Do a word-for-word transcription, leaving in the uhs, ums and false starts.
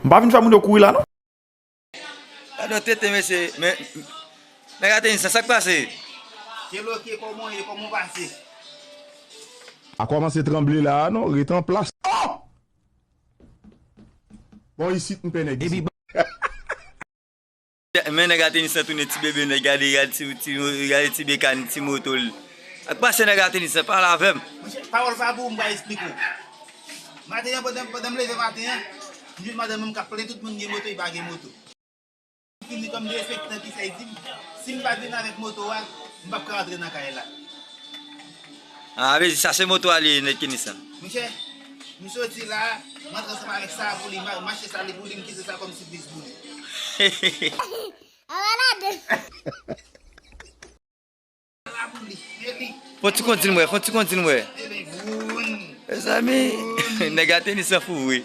M pa vin fè moun yo kouri la, non. Gade yon tenten, mesye. Men, nèg a tenis lan, sa k pase? Kèlòske, kòman w ye, kòman w pase? A kòmanse tranble la a, non, ret an plas. Oh! Bon, isit, m pè nèg isit. Men nèg a tenis lan tounen ti bebe nèg, gade, gade ti, ti, gade ti bekàn, ti moto l. Sa k pase nèg a tenis lan, pale avè m. Monchè, pawòl pa pou ou, m pral esplike w. Maten an, pandan, pandan m leve maten an, m jwenn madanm mwen k ap plenn tout moun gen moto, li pa gen moto. Fini kòm derespektan ki sa, li di m, si m pa t vin avèk moto a, m p ap ka rantre nan kay la. Ah, vle di sa se moto a li ye, nèg tenis lan. Monchè, m soti la, m antre ansanm avèk sa pou li, ma-, mache sa li pou li, m kite sa kòm siplis pou li. An malad. Fò ti kontin m wè, fò ti kontin m wè. Mezanmi, nèg a tenis lan fou vre.